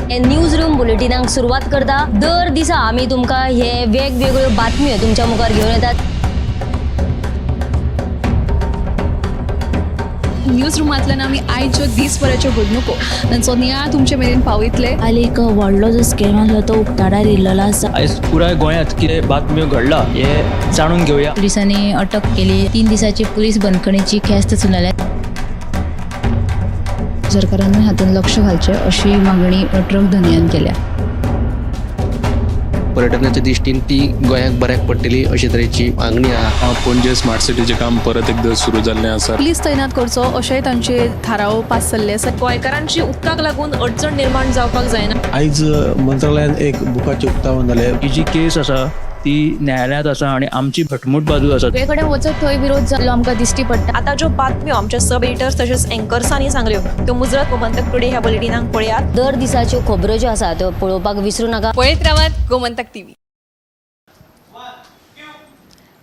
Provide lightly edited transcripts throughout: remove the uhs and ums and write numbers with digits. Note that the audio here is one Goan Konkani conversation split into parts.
हे न्यूज रूम बुलेटिनाक सुरवात करता. दर दिसा आमी तुमकां हे वेगवेगळ्यो बातम्यो तुमच्या मुखार घेवन येतात. न्यूज रुमांतल्यान आमी आयच्यो दीसभराच्यो घडणुको तांचो नियाळ तुमचे मेरेन पावयतले. काल एक व्हडलो जो स्कॅम आसलो तो उक्ताडार येयल्लो आसा. आयज पुराय गोंयांत कितें बातम्यो घडला हें जाणून घेवया. पोलिसांनी अटक केली. 3 दिसाची पोलीस बंदखणीची ख्यास्त सुनायल्या. सरकारान हातूंत लक्ष घालचें अशी मागणी ट्रक धनयान केल्या. पर्यटनाच्या दृश्टीन ती गोंयाक बऱ्याक पडटली अशे तरेची मागणी आहा. पणजे स्मार्ट सिटीचें काम परत एकदां सुरू जाल्लें आसा. पुलीस तैनात करचो अशेंय तांचे थाराव पास जाल्ले आसा. गोंयकारांची उदकाक लागून अडचण निर्माण जावपाक जायना. आयज मंत्रालयान एक बुकाचें उक्तावण जालें. ही जी केस आसा ती न्यायालयांत आसा आनी आमची घटमूट बाजू आसा. सगळे कडेन वचत थंय विरोध जाल्लो आमकां दिश्टी पडटा. आतां ज्यो बातम्यो आमच्या सब एडिटर्स तशेंच एंकर्सांनी सांगल्यो त्यो मुजरत गोमंतक टुडे ह्या बुलेटिनाक पळयात. दर दिसाच्यो खबरो ज्यो आसा त्यो पळोवपाक विसरू नाका. पळयत रावात गोमंतक टीव्ही.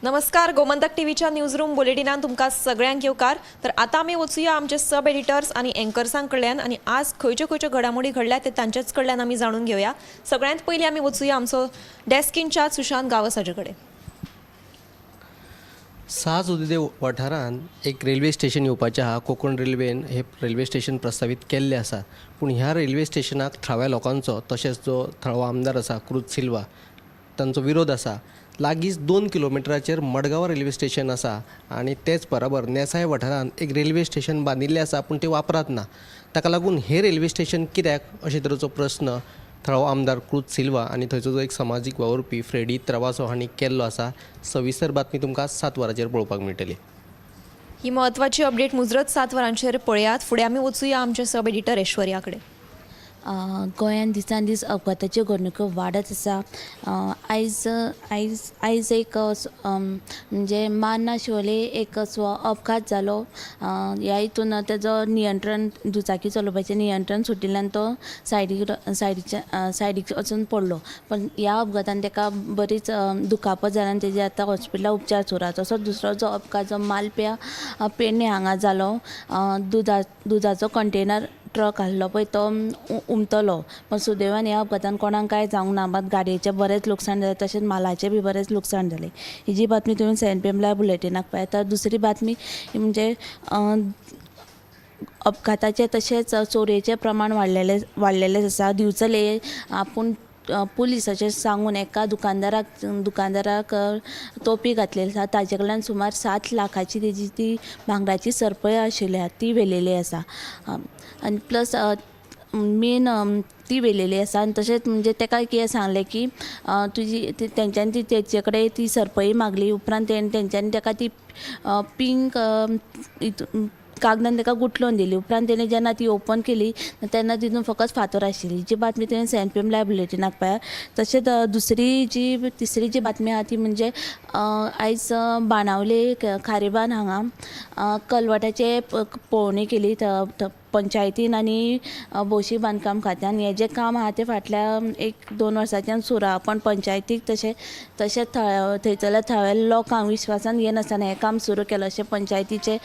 नमस्कार, गोमंतक टीव्हीच्या न्यूज रूम बुलेटिनान तुमकां सगळ्यांक येवकार. तर आतां आमी वचुया आमचे सब एडिटर्स आनी एंकर्सां कडल्यान आनी आज खंयच्यो खंयच्यो घडामोडी घडल्या ते तांच्याच कडल्यान आमी जाणून घेवया. सगळ्यांत पयलीं आमी वचुया आमचो डेस्क इनचार्ज सुशांत गांवस हाजे कडेन. साज उदे वाठारांत एक रेल्वे स्टेशन येवपाचें आहा. कोंकण रेल्वेन हें रेल्वे स्टेशन प्रस्तावीत केल्लें आसा, पूण ह्या रेल्वे स्टेशनाक थळाव्या लोकांचो तशेंच जो थळावो आमदार आसा क्रूज सिल्वा तांचो विरोध आसा. लागींच 2 किलोमिटराचेर मडगांव रेल्वे स्टेशन आसा आनी तेच बराबर नेसाय वाठारांत एक रेल्वे स्टेशन बांदिल्लें आसा, पूण तें वापरांत ना. ताका लागून हें रेल्वे स्टेशन कित्याक अशे तरेचो प्रस्न थळावो आमदार क्रूज सिल्वा आनी थंयचो जो एक समाजीक वावुरपी फ्रेडी travaso हांणी केल्लो आसा. सविस्तर बातमी तुमकां 7 वरांचेर पळोवपाक मेळटली. ही म्हत्वाची अपडेट मुजरत 7 वरांचेर पळयात. फुडें आमी वचुया आमचे सब एडिटर ऐश्वर्या कडेन. गोंयांत दिसान दीस अपघाताच्यो घडणुको वाडत आसा. आयज आयज आयज एक म्हणजे मार्ना शिवोले एक अपघात जालो. ह्या हितून तेजो नियंत्रण, दुचाकी चलोवपाचें नियंत्रण सुटिल्ल्यान तो सायडीक सायडीच्या सायडीक वचून पडलो. पण ह्या अपघातान तेका बरीच दुखापत जाली आनी तेजे आतां हॉस्पिटलान उपचार सुरू आसा. तसोच दुसरो जो अपघात जो मालप्या पेडणे हांगा जालो, दुदाचो कंटेनर ट्रक आहलो पळय तो उमतलो, पण सुदैवान ह्या अपघातान कोणाक कांय जावंक ना, मात गाडयेचें बरेंच लुकसाण जालें तशेंच मालाचें बी बरेंच लुकसाण जालें. ही जी बातमी तुमी 7 PM live बुलेटिनाक पळयात. तर दुसरी बातमी म्हणजे अपघाताचें तशेंच चोरयेचें प्रमाण वाडलेलें आसा. दिवचले आपूण पुलिसाचेर सांगून एका दुकानदाराक तोपी घातलेली आसा. ताजे कडल्यान सुमार 7 लाखाची तेजी ती भांगराची सरपळी आशिल्ली आहा ती व्हेलेली आसा. आनी प्लस मेन ती व्हेलेली आसा. आनी तशेंच म्हणजे तेका कितें सांगलें की तुजी तेंच्यांनी ती तेचे कडेन ती सरपळी मागली, उपरांत तेंच्यांनी तेका ती पिंक कागदान तेका गुटलोवन दिली. उपरांत तेणें जेन्ना ती ओपन केली तेन्ना तितून फकत फातर आशिल्ली. जी बातमी तेणें 7 PM live बुलेटिनाक पळयात. तशेंच दुसरी जी तिसरी जी बातमी आहा ती म्हणजे आयज बाणावले खारेबान हांगा कलवटाचे पळोवणी केली पंचायतीन आनी भौशीक बांदकाम खात्यान. हें जें काम आहा तें फाटल्या 1-2 वर्सांच्यान सुरू आहा, पण पंचायतीक तशें थंयसरल्या थळाव्या लोकांक विश्वासान घेनासतना हें काम सुरू केलां अशें पंचायतीचे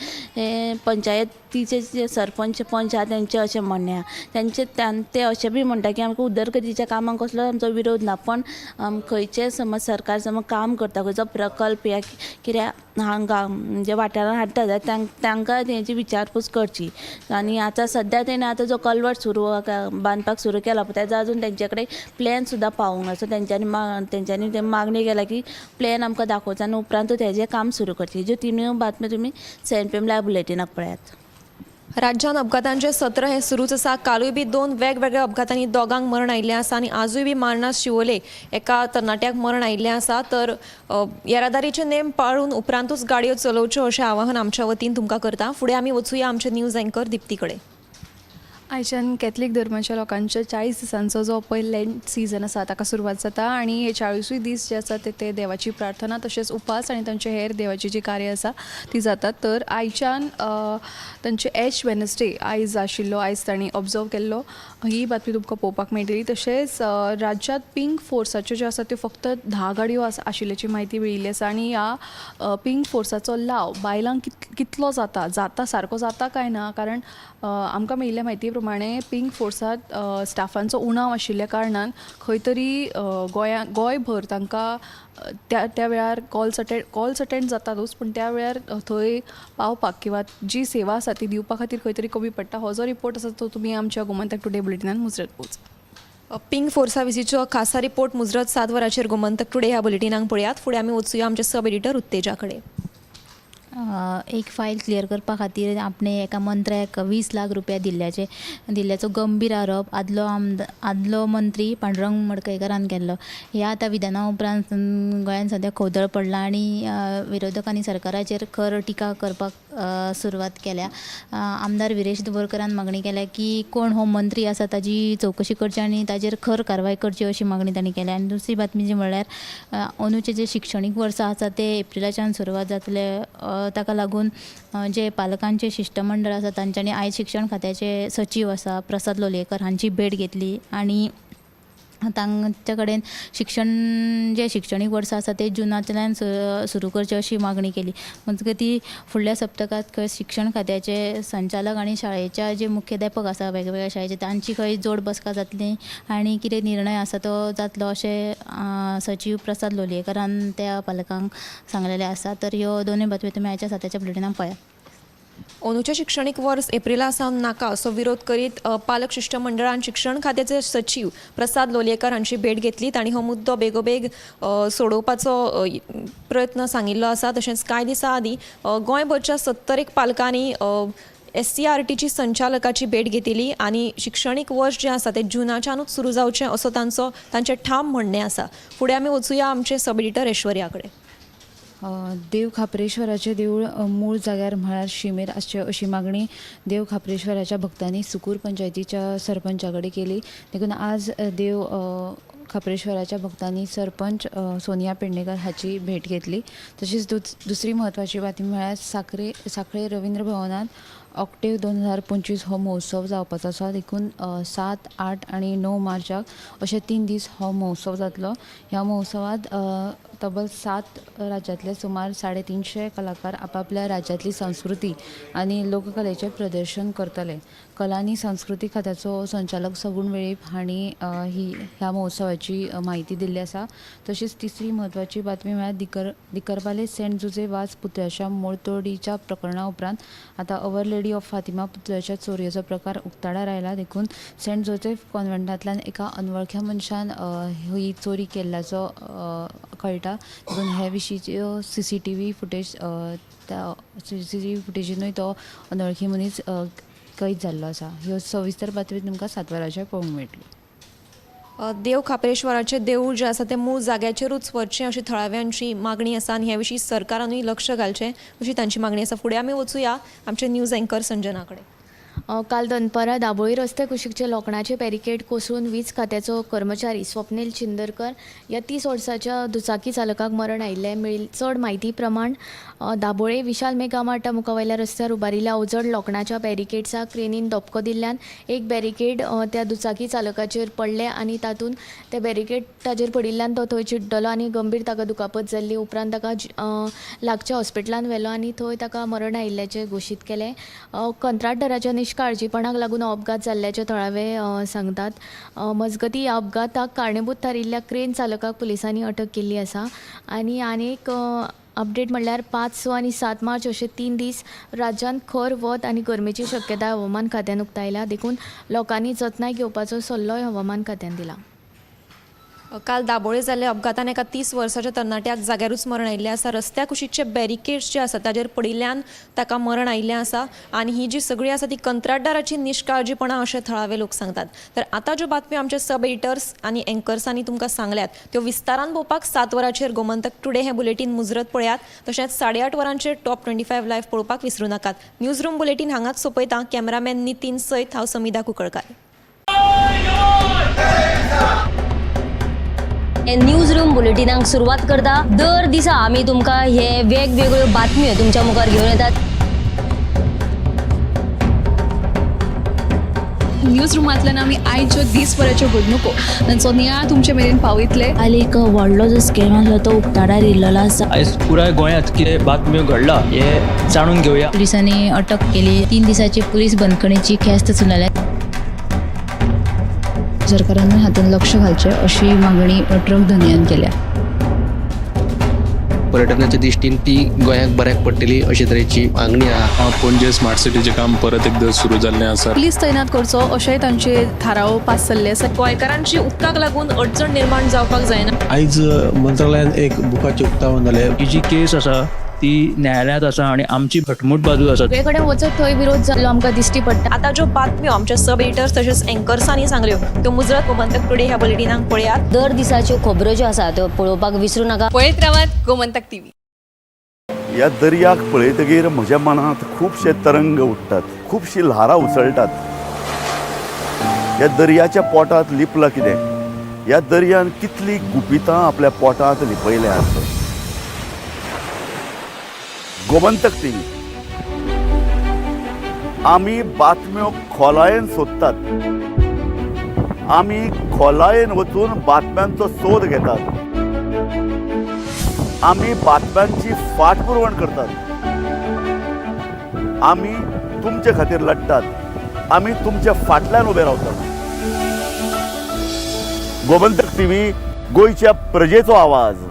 पंचायतीचे जे सरपंच पंच आहा तेंचें अशें म्हणणें आहा. तेंचे ते अशें बी म्हणटा की आमकां उदरगतीच्या कामांक कसलो आमचो विरोध ना, पण खंयचें समज सरकार समज काम करता, खंयचो प्रकल्प या कितें हांगा म्हणजे वाठारांत हाडटा जाल्यार तांकां तेंची विचारपूस करची. आनी आतां सद्या तेणें आतां जो कलवट सुरू बांदपाक सुरू केला पळय तेजो आजून तेंचे कडेन प्लॅन सुद्दां पावूंक ना. सो तेंच्यांनी तें मागणी केल्या की प्लॅन आमकां दाखोवचो आनी उपरांतूच तेजें काम सुरू करचें. ज्यो तिनूय बातम्यो तुमी 7 PM live बुलेटिनाक पळयात. राज्यांत अपघातांचें सत्र हें सुरूच आसा. कालूय बी 2 वेगवेगळ्या अपघातांनी दोगांक मरण आयिल्लें आसा आनी आजूय बी मार्ना शिवोले एका तरणाट्याक मरण आयिल्लें आसा. तर येरादारीचे नेम पाळून उपरांतूच गाडयो चलोवच्यो अशें आवाहन आमच्या वतीन तुमकां करता. फुडें आमी वचुया आमचे न्यूज एंकर दिप्ती कडेन. आयच्यान कॅथलीक धर्माच्या लोकांच्या 40 दिसांचो जो पळय लेंट सिजन आसा ताका सुरवात जाता आनी हे 40 दीस जे आसा ते देवाची प्रार्थना तशेंच उपास आनी तांचे हेर देवाची जी कार्य आसा ती जातात. तर आयच्यान तांचे एश वेनसडे आयज आशिल्लो, आयज तांणी ऑब्जर्व केल्लो, ही बातमी तुमकां पळोवपाक मेळटली. तशेंच राज्यांत पिंक फोर्साच्यो ज्यो आसा त्यो फक्त 10 गाडयो आशिल्ल्याची म्हायती मेळिल्ली आसा आनी ह्या पिंक फोर्साचो लाव बायलांक कितलो जाता सारको जाता काय ना, कारण आमकां मेळिल्ल्या म्हायती प्रमाण प्रमाणे पिंक फोर्सात स्टाफांचो उणाव आशिल्ल्या कारणान खंय तरी गोंया गोंयभर तांकां त्या त्या वेळार कॉल्स अटेंड जातातूच, पूण त्या वेळार थंय पावपाक किंवा जी सेवा आसा ती दिवपा खातीर खंय तरी कमी पडटा. हो जो रिपोर्ट आसा तो तुमी आमच्या गोमंतक टुडे बुलेटिनान मुजरत पळोवचो. पिंक फोर्सा विशींचो खासा रिपोर्ट मुजरत 7 वरांचेर गोमंतक टुडे ह्या बुलेटिनाक पळयात. फुडें आमी वचुया आमचे सब एडिटर उत्तेजा कडेन. एक फायल क्लियर करपा खातीर आपणे एका मंत्र्याक 20 लाख रुपया दिल्ल्याचो गंभीर आरोप आदलो मंत्री पांडुरंग मडकयकारान केल्लो. ह्या आतां विधाना उपरांत गोंयांत सद्या खवदळ पडला आनी विरोधकांनी सरकाराचेर खर टिका करपाक सुरवात केल्या. आमदार विरेश बोरकरान मागणी केल्या की कोण हो मंत्री आसा ताजी चवकशी करची आनी ताजेर खर कारवाय करची, अशी मागणी तांणी केल्या. आनी दुसरी बातमी जी म्हणल्यार अंदूचें जें शिक्षणीक वर्स आसा तें एप्रिलाच्यान सुरवात जातलें. ताका लागून जे पालकांचें शिश्टमंडळ आसा तांच्यांनी आयज शिक्षण खात्याचे सचीव आसा प्रसाद लोलयेकर हांची भेट घेतली आनी तांचे कडेन जें शिक्षणीक वर्स आसा तें जुनांतल्यान सुरू करचें अशी मागणी केली. मजगती, फुडल्या सप्तकांत खंय शिक्षण खात्याचे संचालक आनी शाळेच्या जे मुख्याध्यापक आसा वेगवेगळ्या शाळेचे, तांची खंय जोड बसका जातली आनी कितें निर्णय आसा तो जातलो, अशें सचीव प्रसाद लोलयेकरान त्या पालकांक सांगलेलें आसा. तर ह्यो दोनूय बातम्यो तुमी आयच्या साताच्या बुलेटिनाक पळयात. अंदूचें शिक्षणीक वर्स एप्रिला सावन नाका असो विरोध करीत पालक शिश्टमंडळान शिक्षण खात्याचे सचीव प्रसाद लोलयेकर हांची भेट घेतली. तांणी हो मुद्दो बेगोबेग सोडोवपाचो प्रयत्न सांगिल्लो आसा. तशेंच कांय दिसां आदीं गोंयभरच्या 70 एक पालकांनी एससीईआरटीची संचालकाची भेट घेतिल्ली आनी शिक्षणीक वर्स जें आसा तें जुनाच्यानूच सुरू जावचें असो तांचें ठाम म्हणणें आसा. फुडें आमी वचुया आमचे सब एडिटर ऐश्वर्या कडेन. देव खाप्रेश्वराचें देवूळ मूळ जाग्यार म्हळ्यार शिमेर आसचें अशी मागणी देव खाप्रेश्वराच्या भक्तांनी सुकूर पंचायतीच्या सरपंचा कडेन केली. देखून आज देव खाप्रेश्वराच्या भक्तांनी सरपंच सोनिया पेडणेकर हाची भेट घेतली. तशीच दुसरी म्हत्वाची बातमी म्हळ्यार साखळे रवींद्र भवनांत ऑक्टेव 2025 हो महोत्सव जावपाचो आसा. देखून 7, 8 आनी 9 मार्चाक अशे 3 दीस हो महोत्सव जातलो. ह्या महोत्सवात तब्बल सात राज्यांतले सुमार 350 कलाकार आपापल्या राज्यांतली संस्कृती आनी लोककलेचें प्रदर्शन करतले. कला आनी संस्कृती खात्याचो संचालक सगूण वेळीप हांणी ही ह्या महोत्सवाची म्हायती दिल्ली आसा. तशीच तिसरी म्हत्वाची बातमी म्हळ्यार दिकरपाले सेंट जुजे वाज पुतळ्याच्या मोडतोडीच्या प्रकरणा उपरांत आतां our lady of Fatima पुतळ्याच्या चोरयेचो प्रकार उक्ताडार आयला. देखून सेंट जोसेफ कॉन्व्हेंटांतल्यान एका अनवळख्या मनशान ही चोरी केल्ल्याचो कळटा. देखून हे विशींच्यो सीसीटीव्ही फुटेज, त्या सीसीटीव्ही फुटेजीनूय तो अनवळखी मनीस कैद जाल्लो आसा. ह्यो सविस्तर बातमी तुमकां 7 वरांचेर पळोवंक मेळटल्यो. देव खाप्रेश्वराचें देवूळ जें आसा तें मूळ जाग्याचेरूच व्हरचें अशी थळाव्यांची मागणी आसा आनी हे विशीं सरकारानूय लक्ष घालचें अशी तांची मागणी आसा. फुडें आमी वचुया आमचे न्यूज एंकर संजना कडेन. काल दनपारां दाबोळी रस्त्या कुशीकचे लोखणाचे बॅरिकेड कोसळून वीज खात्याचो कर्मचारी स्वप्नील चिंदरकर ह्या 30 वर्साच्या दुचाकी चालकाक मरण आयिल्लें. मेळिल्ले चड म्हायती प्रमाण दाबोळे विशाल मेगा मार्टा मुखावयल्या रस्त्यार उबारिल्ल्या अवजड लोखणाच्या बॅरिकेड्साक क्रेनीन धपको दिल्ल्यान एक बॅरिकेड त्या दुचाकी चालकाचेर पडलें आनी तातूंत ते बॅरिकेड ताजेर पडिल्ल्यान तो थंय चिड्डलो आनी गंभीर ताका दुखापत जाल्ली. उपरांत ताका लागच्या हॉस्पिटलान व्हेलो आनी थंय ताका मरण आयिल्ल्याचें घोशीत केलें. कंत्राटदाराच्या निश्काळजीपणाक लागून हो अपघात जाल्ल्याचे थळावे सांगतात. मजगती, ह्या अपघाताक कारणीभूत थारिल्ल्या क्रेन चालकाक पुलिसांनी अटक केल्ली आसा. आनी आनीक अपडेट म्हणल्यार 5, 6 आनी 7 मार्च अशे 3 दीस राज्यांत खर वत आनी गरमेची शक्यताय हवामान खात्यान उक्तायल्या. देखून लोकांनी जतनाय घेवपाचो सल्लोय हवामान खात्यान दिला. काल दाबोळे जाल्ल्या अपघातान एका 30 वर्साच्या तरणाट्याक जाग्यारूच मरण आयिल्लें आसा. रस्त्या कुशीकचे बॅरिकेड्स जे आसा ताजेर पडिल्ल्यान ताका मरण आयिल्लें आसा आनी ही जी सगळी आसा ती कंत्राटदाराची निश्काळजीपणां अशें थळावे लोक सांगतात. तर आतां ज्यो बातम्यो आमचे सब एडिटर्स आनी एंकर्सांनी तुमकां सांगल्यात त्यो विस्तारान पळोवपाक 7 वरांचेर गोमंतक टुडे हें बुलेटीन मुजरत पळयात. तशेंच 8:30 वरांचेर टॉप 25 लायव्ह पळोवपाक विसरूं नाकात. न्यूज रूम बुलेटीन हांगाच सोंपयता. कॅमेरामॅन नितीन सयत हांव समिधा कुंकळकार. न्यूज रूम बुलेटिनाक सुरवात करता. दर दिसा आमी तुमकां हे वेगवेगळ्यो बातम्यो तुमच्या मुखार घेवन येतात. न्यूज रुमांतल्यान आमी आयच्यो दीसभराच्यो घडणुको तांचो नियाळ तुमचे मेरेन पावयतले. काल एक व्हडलो जो स्कॅम आसलो तो उक्ताडार येयल्लो आसा. आयज पुराय गोंयांत कितें बातम्यो घडला हे जाणून घेवया. पोलिसांनी अटक केली. 3 दिसाची पुलीस बंदखणीची ख्यास्त सुनायल्या. सरकारानूय हातूंत लक्ष घालचें अशी मागणी ट्रक धनयान केल्या. पर्यटनाच्या दृश्टीन ती गोंयाक बऱ्याक पडटली अशे तरेची मागणी आहा. पणजे स्मार्ट सिटीचें काम परत एकदां सुरू जाल्लें आसा. पुलीस तैनात करचो अशेंय तांचे थाराव पास जाल्ले आसा. गोंयकारांची उदकाक लागून अडचण निर्माण जावपाक जायना. आयज मंत्रालयान एक बुकाचें उक्तावण जालें. ही जी केस आसा ती न्यायालयांत आसा आनी आमची घटमूट बाजू आसा. सगळे कडेन वचत थंय विरोध जाल्लो आमकां दिश्टी पडटा. आतां ज्यो बातम्यो आमच्या सब एडिटर्स तशेंच एंकर्सांनी सांगल्यो त्यो मुजरत गोमंतक टुडे ह्या बुलेटिनाक पळयात. दर दिसाच्यो खबरो ज्यो आसा त्यो पळोवपाक विसरू नाका. पळयत रावात गोमंतक टीव्ही. ह्या दर्याक पळयतगीर म्हज्या मनांत खुबशे तरंग उठ्ठात, खुबशीं ल्हारां उसळटात. ह्या दर्याच्या पोटांत लिपलां कितें? ह्या दर्यान कितलीं गुपितां आपल्या पोटांत लिपयल्यांत. गोमंतक टीव्ही, आमी बातम्यो खोलायेन सोदतात, आमी खोलायेन वचून बातम्यांचो सोद घेतात, आमी बातम्यांची फाटपुरवण करतात, आमी तुमचे खातीर लढटात, आमी तुमच्या फाटल्यान उबे रावतात. गोमंतक टीव्ही, गोंयच्या प्रजेचो आवाज.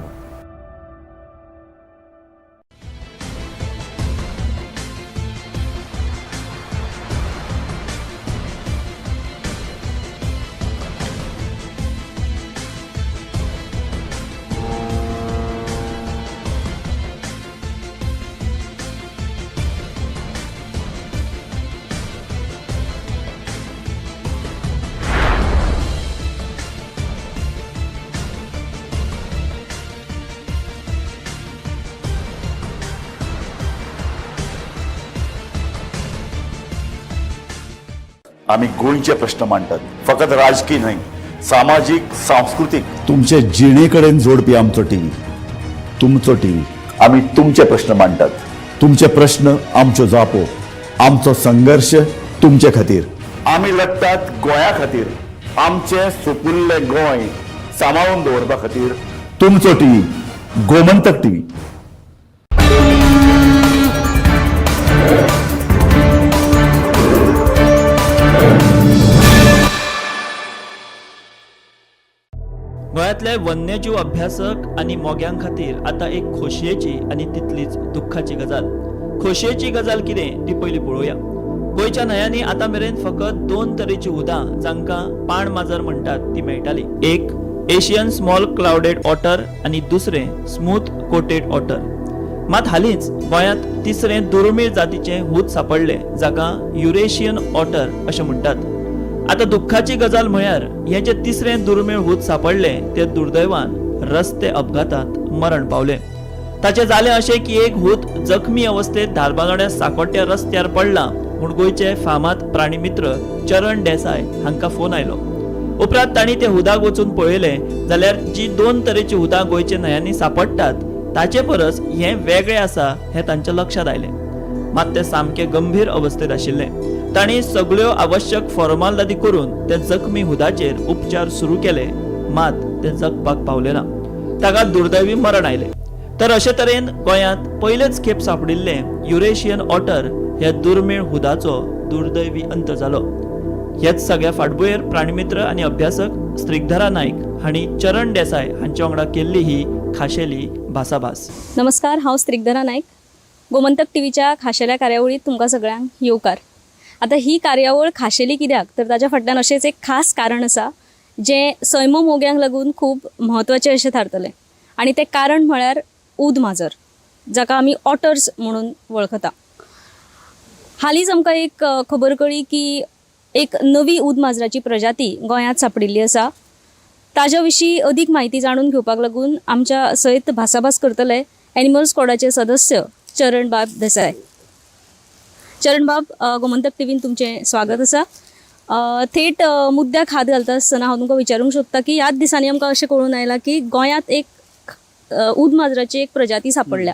आमी गोंयचे प्रश्न मांडटात, फकत राजकीय न्हय, सामाजीक, सांस्कृतीक, तुमचे जिणे कडेन जोडपी आमचो टीव्ही, तुमचो टीव्ही. आमी तुमचे प्रश्न मांडटात, तुमचे प्रश्न आमच्यो जापो, आमचो संघर्श तुमचे खातीर. आमी लढटात गोंया खातीर, आमचें सुपुल्लें गोंय सांबाळून दवरपा खातीर. तुमचो टीव्ही, गोमंतक टीव्ही. गोंयांतले वन्यजीव अभ्यासक आनी मोग्यां खातीर आतां एक खोशयेची आनी तितलीच दुख्खाची गजाल. खोशयेची गजाल कितें ती पयलीं पळोवया. गोंयच्या न्हंयांनी आतां मेरेन फकत 2 तरेची हुदां जांकां पाण माजर म्हणटात ती मेळटाली. एक एशियन स्मॉल क्लावडेड ऑटर आनी दुसरें स्मूथ कोटेड ऑटर. मात हालींच गोंयांत तिसरें दुर्मीळ जातीचें हूद सांपडलें जाका युरेशियन ऑटर अशें म्हणटात. आतां दुख्खाची गजाल म्हळ्यार हें जें तिसरें दुर्मीळ हूद सांपडलें तें दुर्दैवान रस्ते अपघातांत मरण पावलें. ताचें जालें अशें की एक हूद जखमी अवस्थेंत धारबांदोड्या साकोट्या रस्त्यार पडला म्हूण गोंयचे फामाद प्राणीमित्र चरण देसाय हांकां फोन आयलो. उपरांत तांणी ते हुदाक वचून पळयलें जाल्यार जी 2 तरेची हुदां गोंयच्या न्हंयांनी सांपडटात ताचे परस हें वेगळें आसा हें तांच्या लक्षांत आयलें. मात तें सामकें गंभीर अवस्थेंत आशिल्लें. तांणी सगळ्यो आवश्यक फॉर्मालदादी करून त्या जखमी हुदाचेर उपचार सुरू केले, मात ते जगपाक पावले ना, ताका दुर्दैवी मरण आयलें. तर अशे तरेन गोंयांत पयलेच खेप सांपडिल्लें युरेशियन ऑटर ह्या दुर्मीळ हुदाचो दुर्दैवी अंत जालो. हेच सगळ्या फाटभुंयेर प्राणीमित्र आनी अभ्यासक स्त्रिग्धरा नायक हांणी चरण देसाय हांच्या वांगडा केल्ली ही खाशेली भासाभास. नमस्कार, हांव स्त्रिग्धरा नायक. गोमंतक टीव्हीच्या खाशेल्या कार्यावळींत तुमकां सगळ्यांक येवकार. आतां ही कार्यावळ खाशेली कित्याक तर ताच्या फाटल्यान अशेंच एक खास कारण आसा जें सैम मोग्यांक लागून खूब म्हत्वाचें अशें थारतलें आनी तें कारण म्हळ्यार ऊद माजर, जाका आमी ऑटर्स म्हणून वळखता. हालींच आमकां एक खबर कळ्ळी की एक नवी ऊद माजराची प्रजाती गोंयांत सांपडिल्ली आसा. ताज्या विशीं अदीक म्हायती जाणून घेवपाक लागून आमच्या सयत भासाभास करतले एनिमल स्कॉडाचे सदस्य चरणबाब देसाय. चरणबाब, गोमंतक टीव्हीन तुमचें स्वागत आसा. थेट मुद्द्याक हात घालता आसतना हांव तुमकां विचारूंक सोदता की ह्याच दिसांनी आमकां अशें कळून आयलां की गोंयांत एक ऊद माजराची एक प्रजाती सांपडल्या.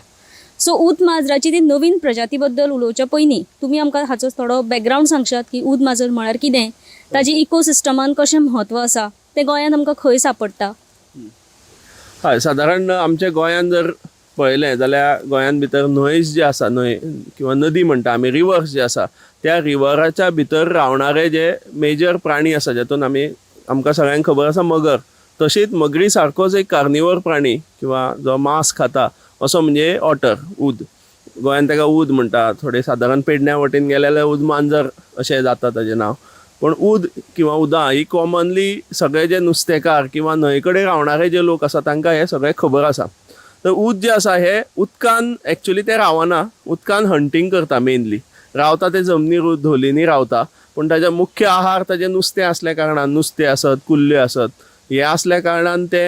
सो ऊद माजराची ती नवीन प्रजाती बद्दल उलोवच्या पयलीं तुमी आमकां हाचो थोडो बॅकग्रावंड सांगशात की ऊद माजर म्हळ्यार कितें, ताजी इकोसिस्टमान कशें म्हत्व आसा, तें गोंयांत आमकां खंय सांपडटा? हय, सादारण आमच्या गोंयांत जर पळयलें जाल्यार गोंयांत भितर न्हंय जी आसा, न्हंय किंवा नदी म्हणटा आमी, रिवर्स जे आसा त्या रिवराच्या भितर रावणारे जे मेजर प्राणी आसा, जातून आमी आमकां सगळ्यांक खबर आसा मगर, तशीच मगरी सारकोच एक कार्निवर प्राणी किंवा जो मांस खाता असो म्हणजे ऑटर, ऊद. गोंयान ताका ऊद म्हणटा, थोडे सादारण पेडण्या वटेन गेले जाल्यार ऊद मांजर अशें जाता ताजें नांव. पूण ऊद किंवा उदां ही कॉमनली सगळे जे नुस्तेकार किंवा न्हंय कडेन रावणारे जे लोक आसा तांकां हें सगळें खबर आसा. तर ऊद जे आसा हे उदकान एक्चुली ते रावना, उदकान हंटींग करता मेनली, रावता ते जमनीर धोलींनी रावता, पूण ताजे मुख्य आहार ताजें नुस्तें आसल्या कारणान, नुस्तें आसत कुल्ल्यो आसत हें आसल्या कारणान ते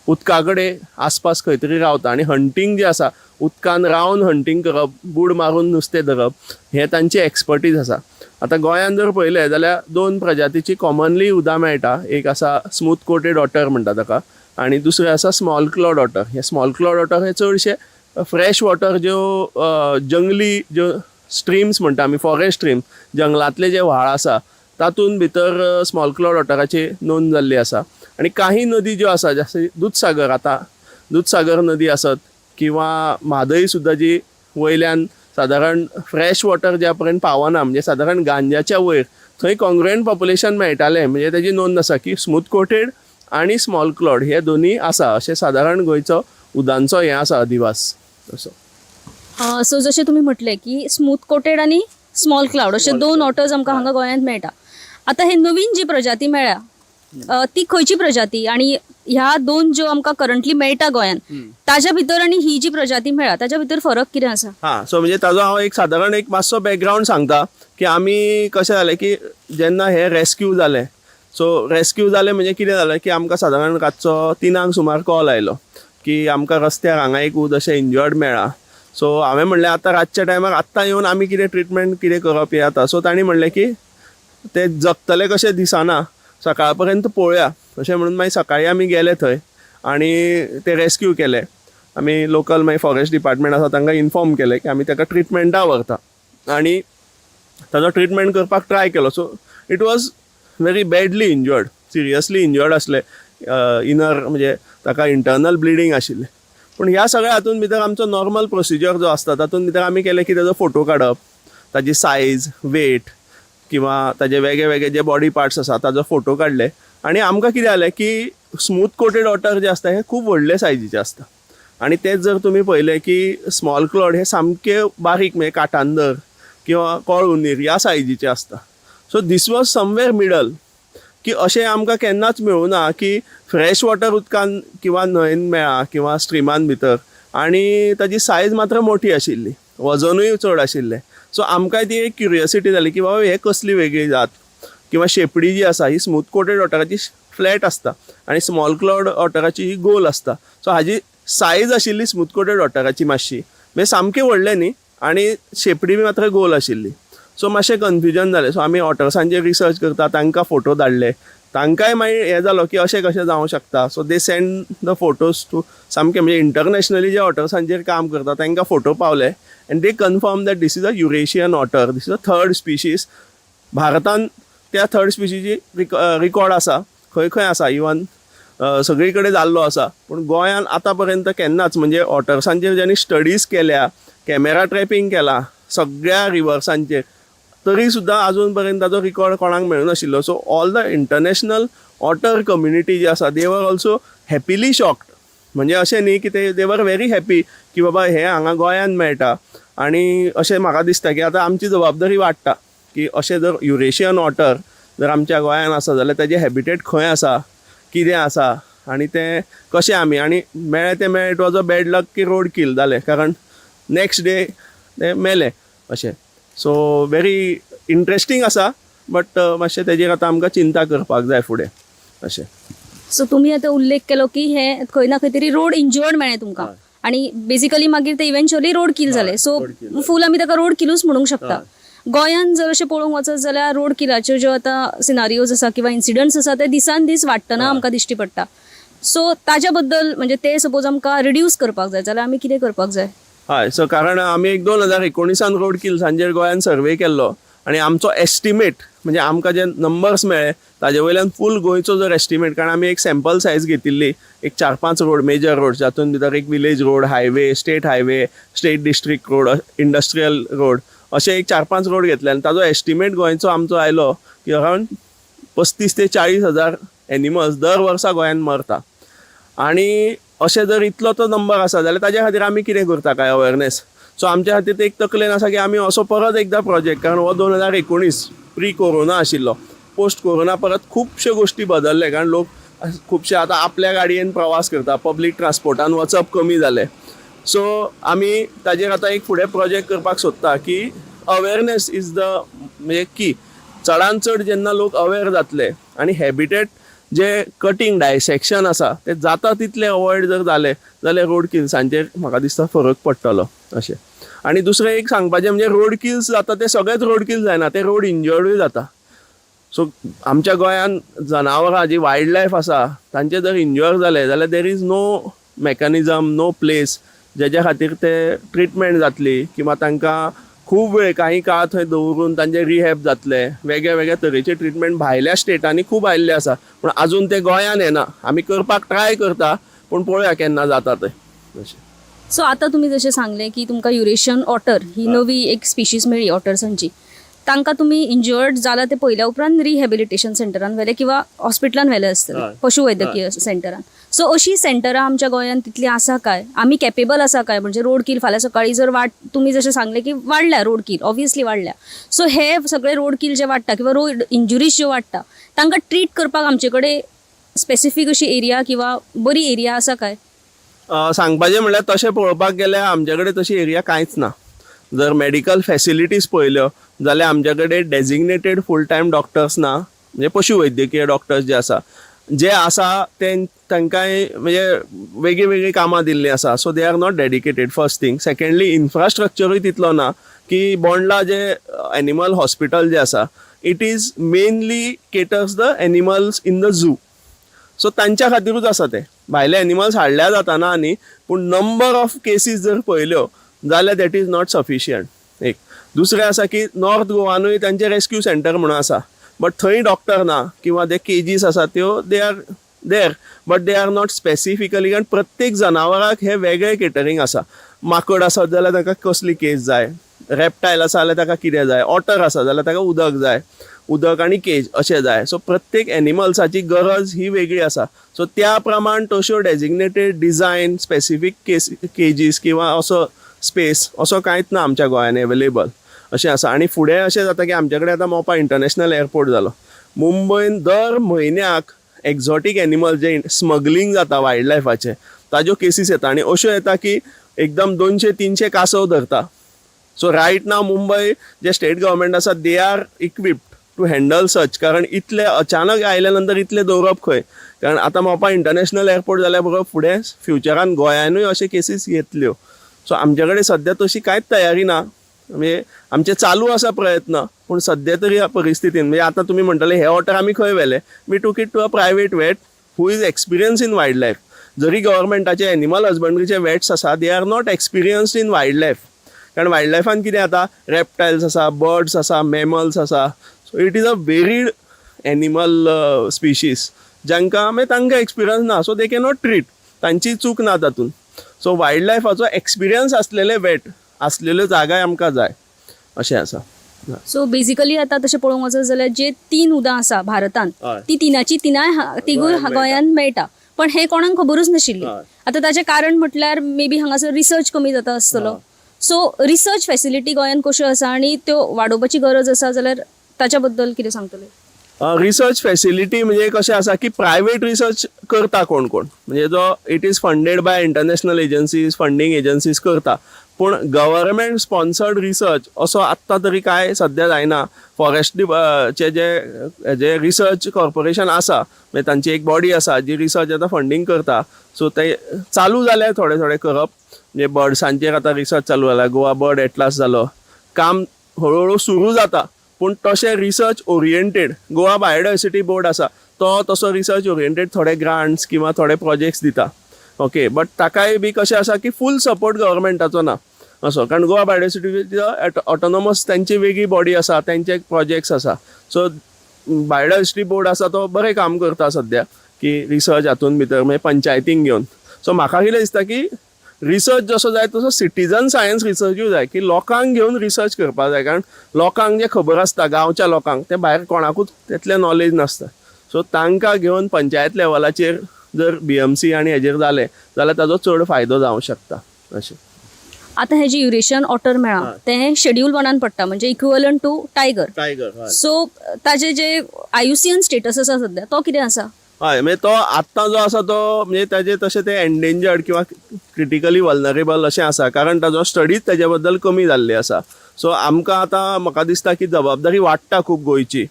उदका कडेन आसपास खंय तरी रावता. आनी हंटींग जें आसा उदकान रावन हंटींग करप, बूड मारून नुस्तें धरप हें तांची एक्सपर्टीज आसा. आतां गोंयान जर पळयलें जाल्यार दोन प्रजातीची कॉमनली उदां मेळटा. एक आसा स्मूथ कोटेड ऑटर म्हणटा ताका आनी दुसरें आसा स्मॉल क्लॉड ऑटर. हे स्मॉल क्लॉड ऑटर हे चडशे फ्रेश वॉटर ज्यो जंगली ज्यो स्ट्रीम्स म्हणटा आमी, फॉरेस्ट स्ट्रीम, जंगलांतले जे व्हाळ आसा तातूंत भितर स्मॉल क्लॉड ऑटराची नोंद जाल्ली आसा. आनी काही नदी ज्यो आसा जशें दुदसागर, आतां दुदसागर नदी आसत किंवा म्हादय सुद्दां जी वयल्यान सादारण फ्रेश वॉटर ज्या पर्यंत पावना, म्हणजे सादारण गांज्याच्या वयर थंय कॉंग्रुएंट पॉप्युलेशन मेळटालें, म्हणजे तेजी नोंद आसा की स्मूथ कोटेड आनी स्मॉल क्लॉड हे दोनूय आसा. अशें सादारण गोंयचो उदांचो हें आसा अधिवास असो. सो जशें तुमी म्हटलें की स्मूथ कोटेड आनी स्मॉल क्लावड अशे दोन ऑटर्स आमकां हांगा गोंयांत मेळटा. आतां हे नवीन जी प्रजाती मेळ्ळ्या ती खंयची प्रजाती आनी ह्या दोन ज्यो आमकां करंटली मेळटा गोंयांत ताज्या भितर आनी ही जी प्रजाती मेळ्ळा ताज्या भितर फरक कितें आसा? हां, सो म्हणजे ताजो हांव एक सादारण एक मातसो बॅकग्रावंड सांगता की आमी कशें जालें की जेन्ना हें रेस्क्यू जालें, सो रेस्क्यू जालें म्हणजे कितें जालें की आमकां सादारण रातचो 3 सुमार कॉल आयलो की आमकां रस्त्यार हांगा एक ऊद अशें इंजर्ड मेळ्ळा. सो हांवें म्हणलें आतां रातच्या टायमार आत्तां येवन आमी कितें ट्रिटमेंट कितें करप हें आतां. सो तांणी म्हणलें की ते जगतले कशें दिसना, सकाळ पर्यंत पळोवया अशें म्हणून मागीर सकाळीं आमी गेले थंय आनी ते रेस्क्यू केले. आमी लोकल मागीर फॉरेस्ट डिपार्टमेंट आसा तांकां इन्फॉर्म केलें की आमी ताका ट्रिटमेंटा व्हरता आनी ताजो ट्रिटमेंट करपाक ट्राय केलो. So it was very badly injured, seriously injured आसलें, इनर म्हणजे ताका इंटरनल ब्लिडींग आशिल्लें. पूण ह्या सगळ्या हातूंत भितर आमचो नॉर्मल प्रोसिजर जो आसता तातूंत भितर आमी केलें की ताजो फोटो काडप, ताजी सायज, वेट किंवा ताजे वेगळे वेगळे जे बॉडी पार्ट्स आसा ताजो फोटो काडले. आनी आमकां कितें जालें की स्मूथ कोटेड ऑटर जे आसता हे खूब व्हडले सायजीचे आसता आनी तेच जर तुमी पळयलें की स्मॉल क्लॉड हे सामके बारीक, म्हणजे काटांदर किंवा कोळ उंदीर ह्या सायजीचे आसता. So this was somewhere middle की अशें आमकां केन्नाच मेळूं ना की फ्रेश वॉटर उदकान किंवा न्हंयेन मेळ्ळा किंवा स्ट्रिमान भितर आनी ताजी सायज मात्र मोठी आशिल्ली, वजनूय चड आशिल्लें. सो आमकांय ती एक क्युरियोसिटी जाली की बाबा हे कसली वेगळी जात, किंवा शेपडी जी आसा ही स्मूथ कोटेड ऑटराची फ्लॅट आसता आनी स्मॉल क्लॉड ऑटराची ही गोल आसता. सो हाजी सायज आशिल्ली स्मूथ कोटेड ऑटराची मातशी, म्हणजे सामकें व्हडलें न्ही आनी शेपडी मात्र गोल आशिल्ली. सो मातशें कन्फ्युजन जालें. सो आमी ऑटर्सांचेर रिसर्च करता तांकां फोटो धाडले, तांकांय मागीर हें जालो की अशें कशें जावंक शकता. So they send the photos to सामकें म्हणजे इंटरनॅशनली जे ऑटर्सांचेर काम करता तांकां फोटो पावले and they confirm that this is a Eurasian otter, this is a third species. भारतान त्या थर्ड स्पिशीची रिकॉर्ड आसा, खंय खंय आसा, इवन सगळी कडेन जाल्लो आसा. पूण गोंयान आतां पर्यंत केन्नाच म्हणजे ऑटर्सांचेर ज्यांनी स्टडीज केल्या, कॅमेरा ट्रॅपिंग केला सगळ्या रिवर्सांचेर, तरी सुद्दां आजून पर्यंत ताजो रिकॉर्ड कोणाक मेळूं नाशिल्लो. So all the international otter community जी आसा they were also happily shocked. म्हणजे अशें न्ही की ते दे वर व्हेरी हॅपी की बाबा हें हांगा गोंयांत मेळटा. आनी अशें म्हाका दिसता की आतां आमची जबाबदारी वाडटा की अशें जर युरेशियन ऑटर जर आमच्या गोंयांत आसा जाल्यार ताजें हॅबिटेट खंय आसा, कितें आसा आनी तें कशें आमी आनी मेळ्ळें तें मेळ्ळें. It was a bad luck की रोड किल जालें, कारण नेक्स्ट डे तें मेलें अशें. सो व्हेरी इंट्रस्टींग आसा, बट मातशें तेजेर आतां आमकां चिंता करपाक जाय फुडें अशें. सो तुमी आतां उल्लेख केलो की हें खंय ना खंय तरी रोड इंजर्ड मेळ्ळें तुमकां आनी बेसिकली मागीर ते इव्हेंच्युअली रोड किल जालें. सो फूल आमी ताका रोड किलूच म्हणूंक शकता. गोंयांत जर अशें पळोवंक वचत जाल्यार रोड किलाच्यो ज्यो आतां सिनारियोज आसा किंवा इन्सिडंट्स आसा ते दिसान दीस वाडटना आमकां दिश्टी पडटा. सो ताज्या बद्दल म्हणजे ते सपोज आमकां रिड्यूस करपाक जाय जाल्यार आमी कितें करपाक जाय? हय, सो कारण आमी एक 2019 रोड किल्सांचेर गोंयान सर्वे केल्लो आनी आमचो एस्टिमेट म्हणजे आमकां जे नंबर्स मेळ्ळे ताजे वयल्यान फूल गोंयचो जर एस्टिमेट, कारण आमी एक सॅम्पल सायज घेतिल्ली, एक 4-5 रोड मेजर रोड, जातून भितर एक village road, highway, state highway, state district road, industrial road, अशे एक 4-5 रोड घेतले आनी ताजो एस्टिमेट गोंयचो आमचो आयलो की अरावंड 35 ते 40 हजार एनिमल्स दर वर्सा गोंयांत मरता. आनी अशें जर इतलो तो नंबर आसा जाल्यार ताज्या खातीर आमी कितें करता काय अवेरनेस? सो आमच्या खातीर ते एक तकलेन आसा की आमी असो परत एकदां प्रोजेक्ट, कारण हो 2019 प्री कोरोना आशिल्लो. पोस्ट कोरोना परत खुबश्यो गोश्टी बदल्ले, कारण लोक खुबशे आतां आपल्या गाडयेन प्रवास करता, पब्लीक ट्रान्सपोर्टान वचप कमी जालें. सो आमी ताजेर आतां एक फुडें प्रोजेक्ट करपाक सोदता की अवेरनेस is the म्हणजे की चडान चड जेन्ना लोक अवेर जातले आनी हॅबिटेट जे कटींग, डायसेक्शन आसा ते जाता तितले अवॉयड जर जाले जाल्यार रोड किल्सांचेर म्हाका दिसता फरक पडटलो अशें. आनी दुसरें एक सांगपाचें म्हणजे रोड किल्स जाता ते सगळेच रोड किल्स जायना, ते रोड इंजर्डूय जाता. सो आमच्या गोंयांत जनावरां जी वायल्ड लायफ आसा तांचे जर इंजर जाले जाल्यार there is no mechanism, no place जेज्या खातीर ते ट्रिटमेंट जातली किंवा तांकां खूब वेळ काही काळ थंय दवरून तांचे रिहॅब जातले. वेगळ्या वेगळ्या तरेचे ट्रिटमेंट भायल्या स्टेटांनी खूब आयिल्ले आसा, पूण आजून ते गोंयान येना. आमी करपाक ट्राय करता, पूण पळोवया केन्ना जाता ते अशें. सो आतां तुमी जशें सांगलें की तुमकां युरेशियन ऑटर ही नवी एक स्पिशीज मेळ्ळी ऑटर्सांची. तांकां तुमी इंजर्ड जाला ते पळयल्या उपरांत रिहॅबिलिटेशन सेंटरान व्हेले किंवा हॉस्पिटलान व्हेले आसतले, पशुवैद्यकीय सेंटरान. सो अशी सेंटरां आमच्या गोंयांत तितलीं आसा काय? आमी कॅपेबल आसा काय? म्हणजे रोड किल फाल्यां सकाळीं जर वाड, तुमी जशें सांगलें की वाडल्या, रोड किल ऑब्वियसली वाडल्या. सो हे सगळे रोड किल जे वाडटा किंवा रोड इंजुरीज ज्यो वाडटा, तांकां ट्रीट करपाक आमचे कडेन स्पेसिफीक अशी एरिया किंवा बरी एरिया आसा काय? सांगपाचें म्हणल्यार तशें पळोवपाक गेल्यार आमचे कडेन तशी एरिया कांयच ना. जर मेडिकल फॅसिलिटीज पळयल्यो जाल्यार आमचे कडेन डेजिग्नेटेड फूल टायम डॉक्टर्स ना, म्हणजे पशुवैद्यकीय डॉक्टर्स जे आसा. जे आसा ते तांकांय म्हणजे वेगळीं वेगळीं कामां दिल्लीं आसा, so they are not dedicated, first thing. Secondly, इन्फ्रास्ट्रक्चरूय तितलो ना की बोंडला जे एनिमल हॉस्पिटल जे आसा, it is mainly caters the animals in the zoo. So तांच्या खातीरूच आसा ते. भायले एनिमल्स हाडल्या जाताना न्ही, पूण नंबर ऑफ केसीस जर पळयल्यो जाल्यार that is not sufficient. एक दुसरें आसा की नॉर्थ गोवानूय तांचे रेस्क्यू सेंटर म्हणून आसा, बट थंय डॉक्टर ना किंवा ते केजीस आसा त्यो they are there but they are not specifically, कारण प्रत्येक जनावराक हे वेगळे केटरींग आसा. माकड आसत जाल्यार ताका कसली केज जाय, रेप्टायल आसा जाल्यार ताका कितें जाय, ऑटर आसा जाल्यार ताका उदक जाय, उदक आनी केज अशें जाय. सो प्रत्येक एनिमल्साची गरज ही वेगळी आसा. सो त्या प्रमाण तश्यो designated design specific cages किंवा असो स्पेस असो कांयच ना आमच्या गोंयान एवेलेबल अशें आसा. आनी फुडें अशें जाता की आमचे कडेन आतां मोपा इंटरनॅशनल एअरपोर्ट जालो. मुंबयन दर म्हयन्याक एक्झॉटीक एनिमल जे स्मगलींग जाता वायल्ड लायफाचे, ताज्यो केसीस येता आनी अश्यो येता की एकदम 200-300 कासव धरता. सो रायट नाव मुंबय जे स्टेट गव्हर्मेंट आसा, they are equipped to handle such, कारण इतले अचानक आयल्या नंतर इतले दवरप खंय? कारण आतां मोपा इंटरनॅशनल एअरपोर्ट जाल्या बरोबर फुडें फ्युचरान गोंयानूय अशे केसीस येतल्यो. सो आमचे कडेन सद्या तशी कांयच तयारी ना. म्हणजे आमचे चालू आसा प्रयत्न, पूण सद्या तरी ह्या परिस्थितीन, म्हणजे आतां तुमी म्हणटले हे ऑटर आमी खंय व्हेले? We took it to a private vet who is experienced in wild life. जरी गव्हर्मेंटाचे एनिमल हजबंड्रीचे वेट्स आसा, they are not experienced in wild life, कारण वायल्ड लायफान कितें जाता, रेप्टायल्स आसा, बर्ड्स आसा, मॅमल्स आसा. So it is a varied animal species जांकां मागीर तांकां एक्सपिरियन्स ना, सो they cannot treat. तांची चूक ना तातूंत. सो वायल्ड लायफाचो एक्सपिरियन्स आसलेले वेट आसलेल्यो जागाय आमकां जाय अशें आसा. सो बेजिकली आतां तशें पळोवंक वचत जाल्यार जे तीन उदां आसा भारतांत, ती तिनाची तिनाय तिगूय गोंयांत मेळटा. गोंयांत मेळटा, पण हें कोणाक खबरूच नाशिल्ली. आतां ताचें कारण म्हटल्यार मे बी हांगासर रिसर्च कमी जाता आसतलो. सो रिसर्च फॅसिलिटी गोंयांत कश्यो आसा आनी त्यो वाडोवपाची गरज आसा जाल्यार ताच्या बद्दल कितें सांगतले? रिसर्च फॅसिलिटी म्हणजे कशें आसा की प्रायवेट रिसर्च करता कोण कोण, म्हणजे जो it is funded by international agencies, funding agencies करता, पूण गव्हर्मेंट स्पॉन्सर्ड रिसर्च असो आत्तां तरी कांय सद्या जायना. फॉरेस्ट चे जे जे रिसर्च कॉर्पोरेशन आसा, म्हणजे तांची एक बॉडी आसा जी रिसर्च आतां फंडींग करता. सो ते चालू जाले थोडे थोडे करप, म्हणजे बर्ड्सांचेर आतां रिसर्च चालू जाला, गोवा बर्ड एटलास जालो, काम हळू हळू सुरू जाता. पूण तशें research oriented Goa biodiversity board आसा, तो तसो रिसर्च ओरिएंटेड थोडे ग्रांट्स किंवा थोडे प्रोजेक्ट्स दिता, ओके, बट ताकाय बी कशें आसा की फूल सपोर्ट गव्हर्मेंटाचो ना असो, कारण गोवा बायोडायवर्सिटी ऑटोनॉमस तांची वेगळी बॉडी आसा, तांचे प्रोजेक्ट्स आसा. सो बायोडायवर्सिटी बोर्ड आसा तो बरें काम करता सद्या की रिसर्च हातून भितर, म्हणजे पंचायतींक घेवन. सो म्हाका कितें दिसता की रिसर्च जसो जाय तसो सिटीजन सायन्स रिसर्चूय जाय की लोकांक घेवन रिसर्च करपाक जाय, कारण लोकांक जें खबर आसता गांवच्या लोकांक तें भायर कोणाकूच तितलें नॉलेज नासता. सो तांकां घेवन पंचायत लेवलाचेर जर बीएमसी आनी हेजेर जालें जाल्यार ताजो चड फायदो जावंक शकता अशें. आतां हे जे युरेशियन ऑटर मेळ्ळां तें शेड्यूल वनान पडटा, म्हणजे equivalent to tiger. Tiger. So ताजे जे आयुसीएन स्टेटस आसा सद्या तो कितें आसा? हय, म्हणजे तो आत्तां जो आसा तो म्हणजे ताजे तशें ते एन्डेंजर्ड किंवा क्रिटिकली वल्नरेबल अशें आसा, कारण ताजो स्टडीज ताजे बद्दल कमी जाल्ली आसा. सो आमकां आतां म्हाका दिसता की जबाबदारी वाडटा खूब गोंयची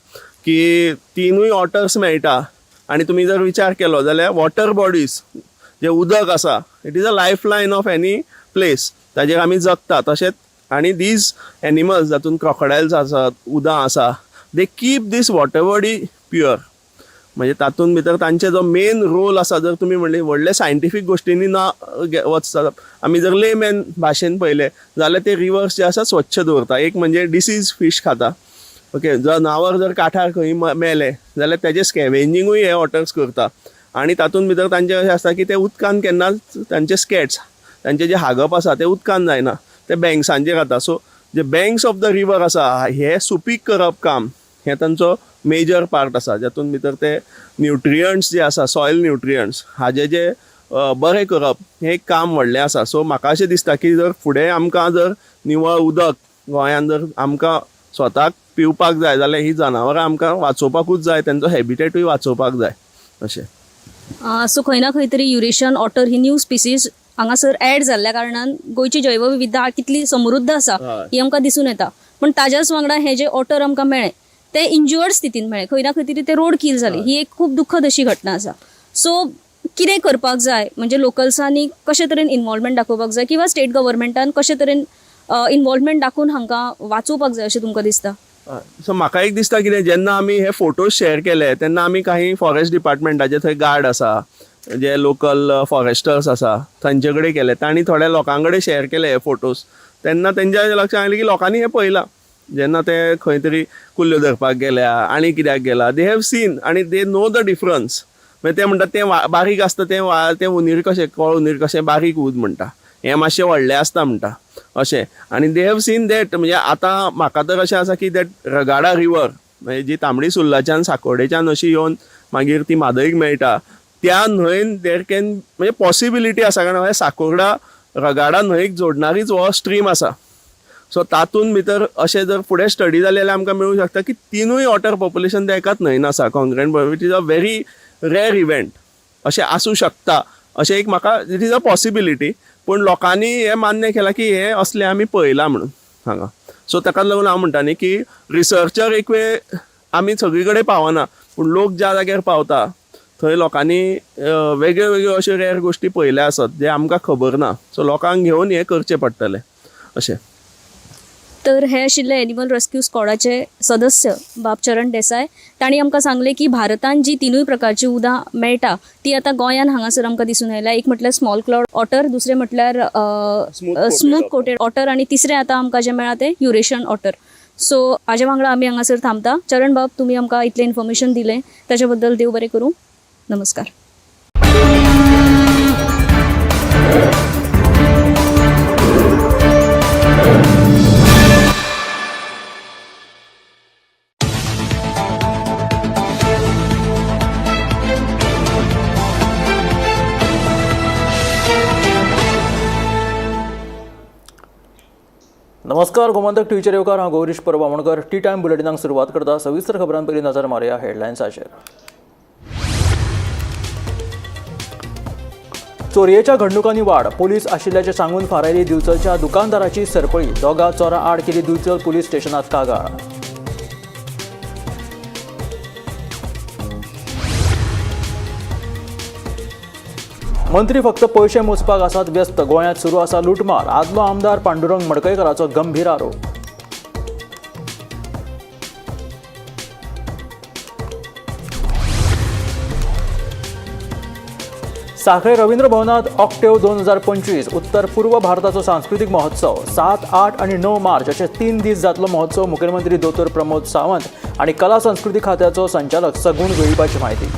की तिनूय ऑटर्स मेळटा आनी तुमी जर विचार केलो जाल्यार वॉटर बॉडीज जे उदक आसा it is a life line of any place, ताजेर आमी जगता. तशेंच आनी these animals जातून क्रोकोडायल्स आसात, उदां आसा, they keep this water body pure. म्हणजे तातूंत भितर तांचे जो मेन रोल आसा, जर तुमी म्हणली व्हडले सायंटिफीक गोश्टींनी ना वचता, आमी जर लेमॅन भाशेन पळयलें जाल्यार ते रिवर्स जे आसा स्वच्छ दवरता. एक म्हणजे डिसीज फीश खाता, ओके, जनावर जर काठार खंय मेलें जाल्यार तेजें स्कॅवेंजिंगूय हे ऑटर्स करता. आनी तातूंत भितर तांचें अशें आसता की ते उदकान केन्नाच तांचे स्कॅट्स, तांचें जें हागप आसा तें उदकान जायना, तें बँक्सांचेर जाता. So J banks of the river आसा हे सुपीक करप काम हें तांचो मेजर पार्ट आसा, जातून भितर ते न्युट्रियंट्स जे आसा, सॉयल न्युट्रियंट्स हाजे जे बरें करप हें एक काम व्हडलें आसा. सो म्हाका अशें दिसता की जर फुडें आमकां जर निवळ उदक गोंयांत जर आमकां स्वताक पिवपाक जाय जाल्यार ही जनावरां आमकां वाचोवपाकूच जाय, तेंचो हॅबिटेटूय वाचोवपाक जाय अशें. सो खंय ना खंय तरी युरेशियन ऑटर ही न्यू स्पिसीज हांगासर एड जाल्ल्या कारणान गोंयची जैवविविधता कितली समृद्ध आसा ही आमकां दिसून येता. पूण ताज्याच वांगडा हे जे ऑटर आमकां मेळ्ळे ते इंज्युअर्ड स्थितीन मेळ्ळे, खंय ना खंय तरी ते रोड किल जाले, ही एक खूब दुख्खद अशी घटना आसा. सो कितें करपाक जाय, म्हणजे लोकल्सांनी कशे तरेन इनवॉल्वमेंट दाखोवपाक जाय किंवा स्टेट गव्हर्मेंटान कशे तरेन इनवॉल्वमेंट दाखोवन हांकां वाचोवपाक जाय अशें तुमकां दिसता? सो म्हाका एक दिसता कितें, जेन्ना आमी हे फोटोज शेअर केले तेन्ना आमी काही फॉरेस्ट डिपार्टमेंटाचे थंय गार्ड आसा, जे लोकल फॉरेस्टर्स आसा तांचे कडेन केले, तांणी थोड्या लोकां कडेन शेअर केले हे फोटोज, तेन्ना तेंच्या लक्षांत आयलें की लोकांनी हें पळयलां जेन्ना ते खंय तरी कुल्ल्यो धरपाक गेल्या आनी कित्याक गेला, they have seen आनी they know the difference. मागीर ते म्हणटात तें बारीक आसता तें तें हुनीर कशें, कोळ हुनीर कशें बारीक ऊद म्हणटा, हें मातशें व्हडलें आसता म्हणटा अशें. आनी they have seen that. म्हणजे आतां म्हाका तर अशें आसा की that Ragada river म्हणजे जी तांबडी सुर्लाच्यान साकोडेच्यान अशी येवन मागीर ती म्हादयक मेळटा, त्या न्हंयन there can म्हणजे पॉसिबिलिटी आसा, कारण साकोर्डा रगाडा न्हंयक जोडणारीच हो स्ट्रीम आसा. सो तातूंत भितर अशें जर फुडें स्टडी जाली जाल्यार आमकां मेळूंक शकता की तिनूय ऑटर पॉप्युलेशन ते एकाच न्हंयन आसा congruent, which is a very rare event अशें आसूं शकता, अशें एक म्हाका it is a possibility. पूण लोकांनी हें मान्य केलां की हें असलें आमी पळयलां म्हणून हांगा. सो ताका लागून हांव म्हणटा न्ही की रिसर्चर एक वेळ आमी सगळी कडेन पावना, पूण लोक ज्या जाग्यार पावता थंय लोकांनी वेगळ्यो वेगळ्यो अश्यो रेर गोश्टी पळयल्या आसत जे आमकां खबर ना. सो लोकांक घेवन हें करचें पडटलें अशें. तर हे आशिल्ले एनिमल रेस्क्यू स्कॉडाचे सदस्य बाब चरण देसाय. तांणी आमकां सांगलें की भारतान जी तिनूय प्रकारची उदां मेळटा ती आतां गोंयान हांगासर आमकां दिसून आयल्या. एक म्हटल्यार स्मॉल क्लाउड ऑटर, दुसरें म्हटल्यार स्मूथ कोटेड ऑटर आनी तिसरें आतां आमकां जें मेळ्ळां तें युरेशियन ऑटर. सो हाजे वांगडा आमी हांगासर थांबता. चरण बाब, तुमी आमकां इतलें इन्फॉर्मेशन दिलें ताचे बद्दल देव बरें करूं. नमस्कार. नमस्कार, गोमंतक टीव्हीचेर येवकार. हांव गौरीश परब आमोणकर. टी टायम बुलेटिनाक सुरवात करता. सविस्तर खबरां पयलीं नजर मारया हेडलायन्साचेर. चोरयेच्या घडणुकांनी वाड, पोलीस आशिल्ल्याचें सांगून फारायली दिवचलच्या दुकानदाराची सरपळी, दोगा चोरां आड केली दिवचल पुलीस स्टेशनांत कागाळ. मंत्री फक्त पयशे मोजपाक आसात व्यस्त, गोंयांत सुरू आसा लुटमार, आदलो आमदार पांडुरंग मडकयकराचो गंभीर आरोप. साखळे रवींद्र भवनात ऑक्टेव 2025 उत्तर पूर्व भारताचो सांस्कृतीक महोत्सव 7, 8 आनी 9 मार्च अशे 3 दीस जातलो महोत्सव. मुखेलमंत्री दोतोर प्रमोद सावंत आनी कला संस्कृती खात्याचो संचालक सगुण वेळीपाची म्हायती.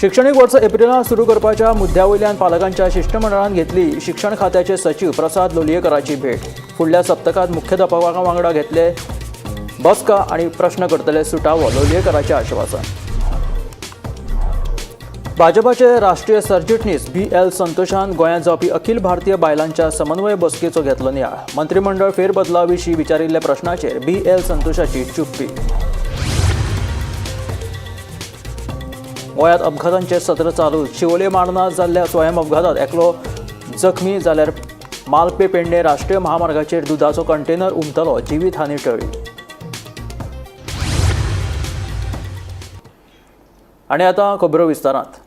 शिक्षणीक वर्स एप्रिलांत सुरू करपाच्या मुद्द्या वयल्यान पालकांच्या शिश्टमंडळान घेतली शिक्षण खात्याचे सचीव प्रसाद लोलयेकराची भेट. फुडल्या सप्तकांत मुख्याध्यापकां वांगडा घेतले बसका आनी प्रश्न करतले सुटावो, लोलयेकराचें आश्वासन. भाजपाचे राष्ट्रीय सरचिटणीस BL संतोषान गोंयांत जावपी अखिल भारतीय बायलांच्या समन्वय बसकेचो घेतलो नियाळ. मंत्रिमंडळ फेरबदला विशीं विचारिल्ल्या प्रश्नाचेर BL संतोषाची चुप्पी. गोंयांत अपघातांचे सत्र चालू. शिवोले मार्ना जाल्ल्या स्वयं अपघातात एकलो जखमी जाल्यार मालपे पेडणे राष्ट्रीय महामार्गाचेर दुदाचो कंटेनर उमथलो, जिवीत हानी टळ्ळी. आनी आतां खबरो विस्तारांत.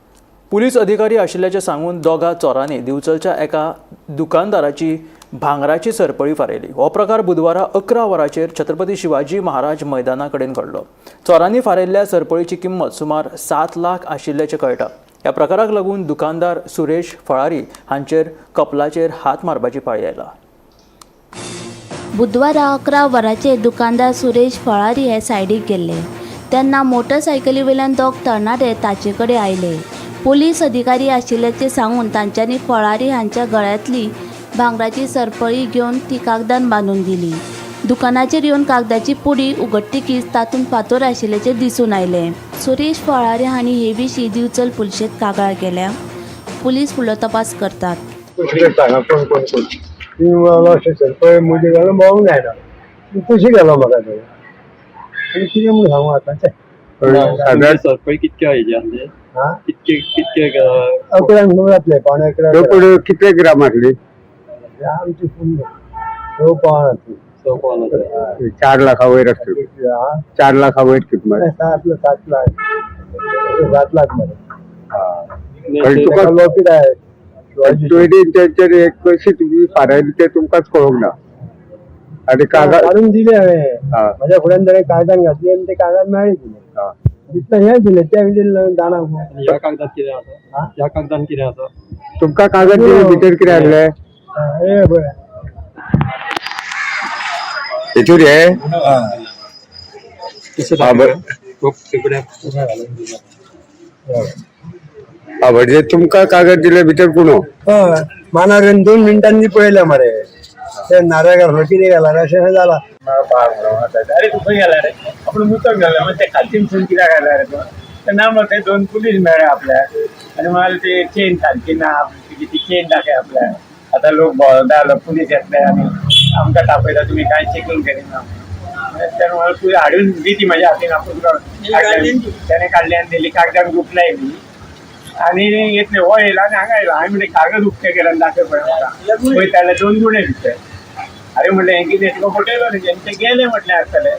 पुलीस अधिकारी आशिल्ल्याचें सांगून दोगा चोरांनी दिवचलच्या एका दुकानदाराची भांगराची सरपळी फारयली. हो प्रकार बुधवारा 11 वरांचेर छत्रपती शिवाजी महाराज मैदाना कडेन घडलो. चोरांनी फारयल्ल्या सरपळीची किंमत सुमार 7 लाख आशिल्ल्याचें कळटा. ह्या प्रकाराक लागून दुकानदार सुरेश फळारी हांचेर कपलाचेर हात मारपाची पाळी आयला. बुधवारा 11 वरांचेर दुकानदार सुरेश फळारी हे सायडीक गेल्ले तेन्ना मोटरसायकली वयल्यान दोग तरणाटे ताचे कडेन आयले. पुलीस अधिकारी आशिल्ल्याचें सांगून तांच्यांनी फळारी हांच्या गळ्यांतली भांगराची सरपळी घेवन ती कागदान बांदून दिली. दुकानाचेर येवन कागदाची पुडी उगडटकीच तातूंत फातोर आशिल्ल्याचें दिसून आयलें. सुरेश फळारी हांणी हे विशीं दिवचल पुलिशेंत कागाळ केल्या. पुलीस फुडलो तपास करतात. सरपळी कितके हेजे कितके कितके 11 जातले, 10.75. कितले ग्राम आसली? आमची फुल 6 पावन. 6 पावन. 4 लाखा वयर आसतली. 4 लाखा वयर किंमत. 7 लाख 7 लाख मरे. तुका लॉकेट आहे. तुवें कशी तुमी फारायली ते तुमकांच कळोंक ना. आनी कागद काडून दिले हांवें. म्हज्या फुड्यान ताणें कागदान घातली आनी ते कागद मेळ्ळे दिले. तितलें हें दिलें तें दिलें दाना. ह्या कागदान कितें आसा? ह्या कागदान कितें आसा? तुमकां कागद दिले भितर कितें आसलें? हे पळय हेतूर हे म्हणजे तुमकां कागद दिले भितर कुणो? हय, मानार 2 मिनटांनी पळयलें मरे. ते नारळ घातलो कितें घाला अशें जाला. अरे तूं खंय गेला रे? आपूण मुतक घाला मग ते खालतीन कित्याक घाला रे तूं? तेन्ना मग ते 2 पुलीस मेळ्ळे आपल्याक आनी म्हणाले ते चेन सारकी ना आपली, ती चेन दाखय आपल्याक. आतां लोक भोंवता, पुलीस येतले आनी आमकां तापयता, तुमी कांय चेकींग करिना. तेन्ना म्हळ्यार तूं हाडून दी ती म्हाज्या हातीन. आपूण तेणें काडली आनी दिली. कागदान गुपलाय बी आनी येतले. हो येयला आनी हांगा येयला. हांवें म्हणलें कागद उक्तें केलें आनी दाखय पळय म्हाका. पळयता जाल्यार 2 गुणे भितर. अरे म्हणलें हें कितें तुका फटयलो न्ही, ते गेले म्हटलें आसतलें.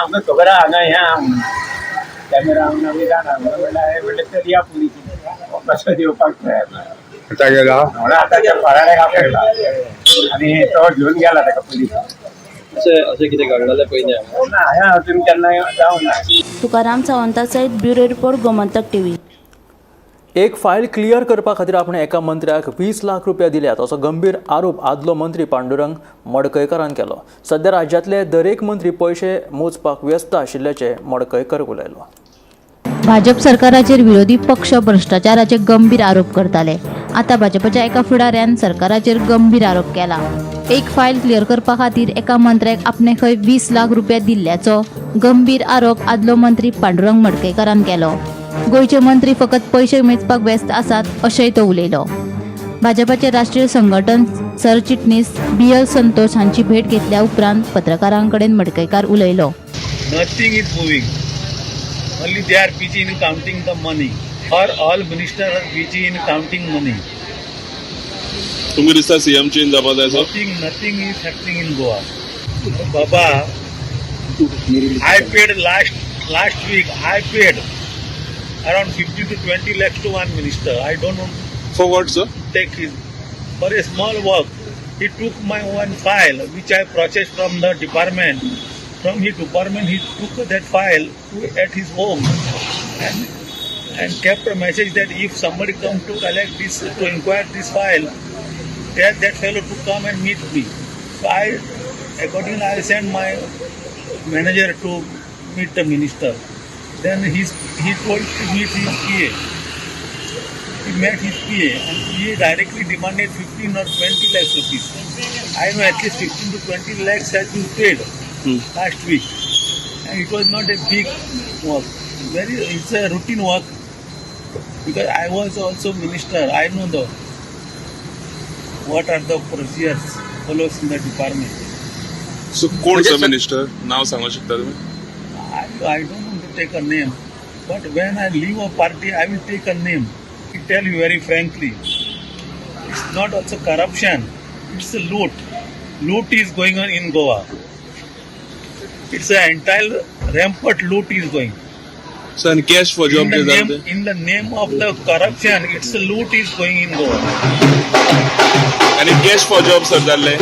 आमकां खबर आहा हांगा हें आहा म्हणून कॅमेरा आमी जाणा म्हणलें. हांवें म्हणलें चल या पुलिसी कसो येवपाक तयार ना. आतां गेला म्हणून आतां त्या फळाऱ्याक आपयला आनी तो घेवन गेला ताका पुलीस. अशें अशें कितें घडलेलें पयलीं? ना, हांवें अजून केन्ना जावंक ना. तुकाराम सावंता सयत ब्युरो रिपोर्ट, गोमंतक टीव्ही. एक फायल क्लियर करपा खातीर आपणे एका मंत्र्याक 20 लाख रुपया दिल्यात असो गंभीर आरोप आदलो मंत्री पांडुरंग मडकयकारान केलो. सध्या राज्यांतले दरेक मंत्री पयशे मोजपाक व्यस्त आशिल्ल्याचें मडकयकर उलयलो. भाजप सरकाराचेर विरोधी पक्ष भ्रष्टाचाराचे गंभीर आरोप करताले. आतां भाजपाच्या एका फुडाऱ्यान सरकाराचेर गंभीर आरोप केला. एक फायल क्लियर करपा खातीर एका मंत्र्याक आपणे खंय 20 लाख रुपया दिल्ल्याचो गंभीर आरोप आदलो मंत्री पांडुरंग मडकयकारान केलो. गोंयचे मंत्री फकत पयशे मेजपाक व्यस्त आसात अशेंय तो उलयलो. भाजपाचे राष्ट्रीय संघटन सरचिटणीस BL Santosh हांची भेट घेतल्या उपरांत पत्रकारां कडेन मडकयकार उलयलो. Nothing is moving. Only they are busy in counting the money. Or all ministers are busy in counting money. तुमकां दिसता सीएम चेंज जावपा जाय sir? Nothing, nothing is happening in Goa. Baba, I paid last week. I paid around 50 to 20 lakhs to one minister. I don't want For what, sir? Take his for a small work. He took my one file which I processed from the department. From his department, he took that file to at his home and kept a message that if somebody come to collect this, to inquire this file, tell that fellow to come and meet me. So I accordingly I sent my manager to meet the minister. Then he told to meet his PA. He met his PA and PA directly demanded 15 or 20 lakhs rupees. I know at least 15 to 20 lakhs has been paid last week. And it was not a big work. It's a routine work. Because I was also minister, I know the what are the procedures follows in the department. So कोण सर मिनिस्टर नाव सांगू शकता तुम्ही? I don't want to take a name, but when I leave a party, I will take a name. I tell you very frankly, it's not also corruption, it's a loot. Loot is going on in Goa. It's an entire rampant loot is going. Sir आनी cash for job In J the जालें name, ते? In the name of the corruption, it's a loot is going in Goa. आनी कॅश फॉर जॉब सर जाल्ले?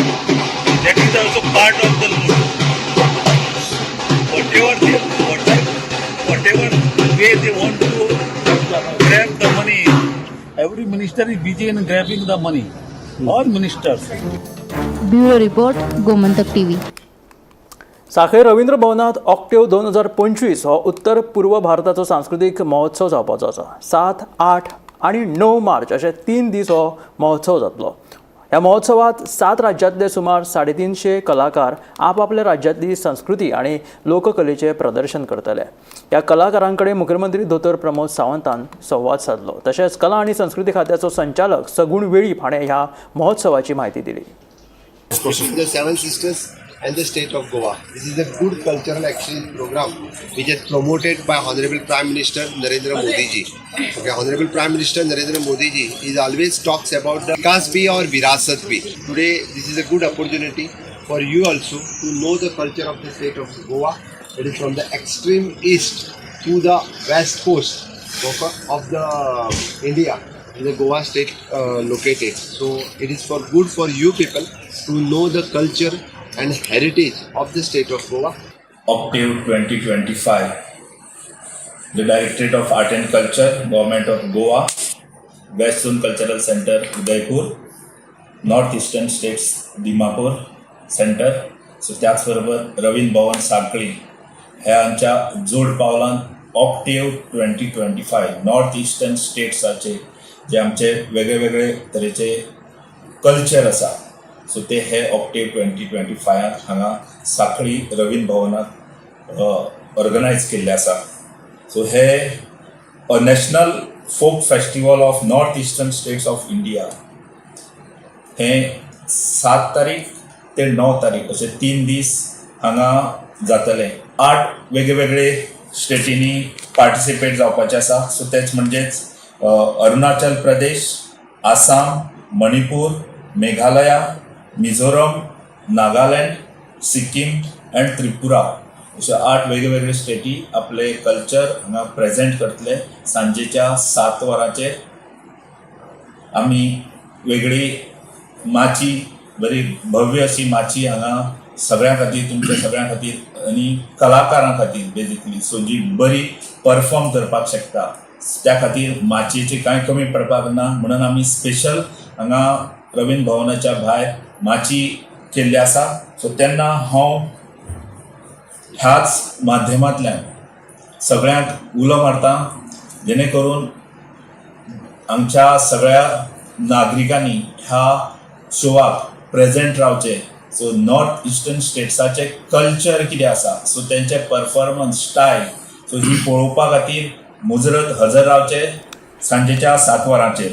That is also part of the loot. Whatever way they want to grab the money, every minister is busy in grabbing the money. All ministers. Bureau report, Gomantak TV. Sanquelim Ravindra भवनांत ऑक्टेव 2025 हो उत्तर पूर्व भारताचो सांस्कृतीक महोत्सव जावपाचो आसा. 7, 8 आनी 9 मार्च अशे 3 दीस हो महोत्सव जातलो. ह्या महोत्सवात 7 राज्यांतले सुमार 350 कलाकार आपआपल्या राज्यांतली संस्कृती आनी लोककलेचें प्रदर्शन करतले. ह्या कलाकारां कडेन मुखेलमंत्री दोतोर प्रमोद सावंतान संवाद सादलो. तशेंच कला आनी संस्कृती खात्याचो संचालक सगुण वेळीप हाणें ह्या महोत्सवाची म्हायती दिली. The Seven Sisters and the state of Goa. This is a good cultural exchange program which is promoted by Honorable Prime Minister Narendra Modi ji. Okay, Honorable Prime Minister Narendra Modi ji is always talks about the Vikas bhi aur Virasat bhi. Today, this is a good opportunity for you also to know the culture of the state of Goa. It is from the extreme east to the west coast of the India. The Goa state located. So it is for good for you people to know the culture and heritage of the state of Goa. Octave 2025, the Directorate of Art and Culture, Government of Goa, West Zone Cultural Center, Udaipur, North Eastern States Dimapur Center, so त्याचबरोबर रवींद्र भवन सांखळी ह्या आमच्या जोड पावलान Octave 2025 north eastern स्टेट्साचे जे आमचे वेगळे वेगळे तरेचे कल्चर आसा, सो ते हे ऑक्टेव 2025 हांगा सांखळी रवींद्र भवनात ऑर्गनायज केल्ले आसा. सो हे a national folk festival of North Eastern States of India हे 7 तारीख ते 9 तारीख अशे 3 दीस हांगा जातले. 8 वेगळे वेगळे स्टेटींनी पार्टिसिपेट जावपाचे आसा. सो तेच म्हणजेच अरुणाचल प्रदेश, आसाम, मणिपूर, मेघालया, मिझोरम, नागालँड, सिक्कीम अँड त्रिपुरा अशे 8 वेगळे वेगळे स्टेटी आपले कल्चर हांगा प्रेजेंट करतले. सांजेच्या 7 वरांचेर आमी वेगळी माची, बरी भव्य अशी माची हांगा सगळ्यां खातीर, तुमच्या सगळ्यां खातीर आनी कलाकारां खातीर बेजिकली, सो जी बरी परफॉर्म करपाक शकता त्या खातीर माचयेची कांय कमी पडपाक ना म्हणून आमी स्पेशल हांगा रवींद्र भवनाच्या भायर माची केल्ली आसा. सो तेन्ना हांव ह्याच माध्यमांतल्यान सगळ्यांक उलो मारता जेणे करून आमच्या सगळ्या नागरिकांनी ह्या शोवाक प्रेजेंट रावचे. सो नॉर्थ इस्टर्न स्टेट्साचे कल्चर कितें आसा, सो तेंचे परफॉर्मन्स स्टायल, सो ही पळोवपा खातीर मुजरत हजर रावचे सांजेच्या 7 वरांचेर.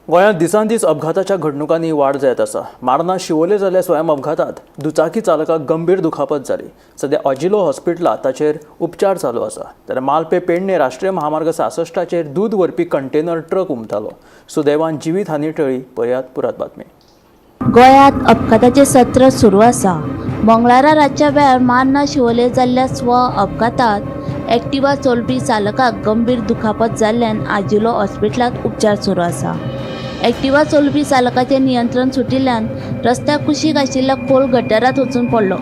गोंयांत दिसान दीस अपघाताच्या घडणुकांनी वाड जायत आसा. मार्ना शिवोले जाल्ल्या स्वयं अपघातात दुचाकी चालकाक गंभीर दुखापत जाली. सद्या ऑजिलो हॉस्पिटलांत ताचेर उपचार चालू आसा. जाल्यार मालपे पेडणे राष्ट्रीय महामार्ग 66चेर दूद व्हरपी कंटेनर ट्रक उमथालो. सुदैवान जिवीत हानी टळ्ळी. पळयात पुरात बातमी. गोंयांत अपघाताचें सत्र सुरू आसा. मंगळारा रातच्या वेळार मार्ना शिवोले जाल्ल्या स्व अपघातांत एक्टिवा चलोवपी चालकाक गंभीर दुखापत जाल्ल्यान आजिलो हॉस्पिटलांत उपचार सुरू आसा. एक्टिवा चलोवपी चालकाचें नियंत्रण सुटिल्ल्यान रस्त्या कुशीक आशिल्ल्या खोल गटारांत वचून पडलो.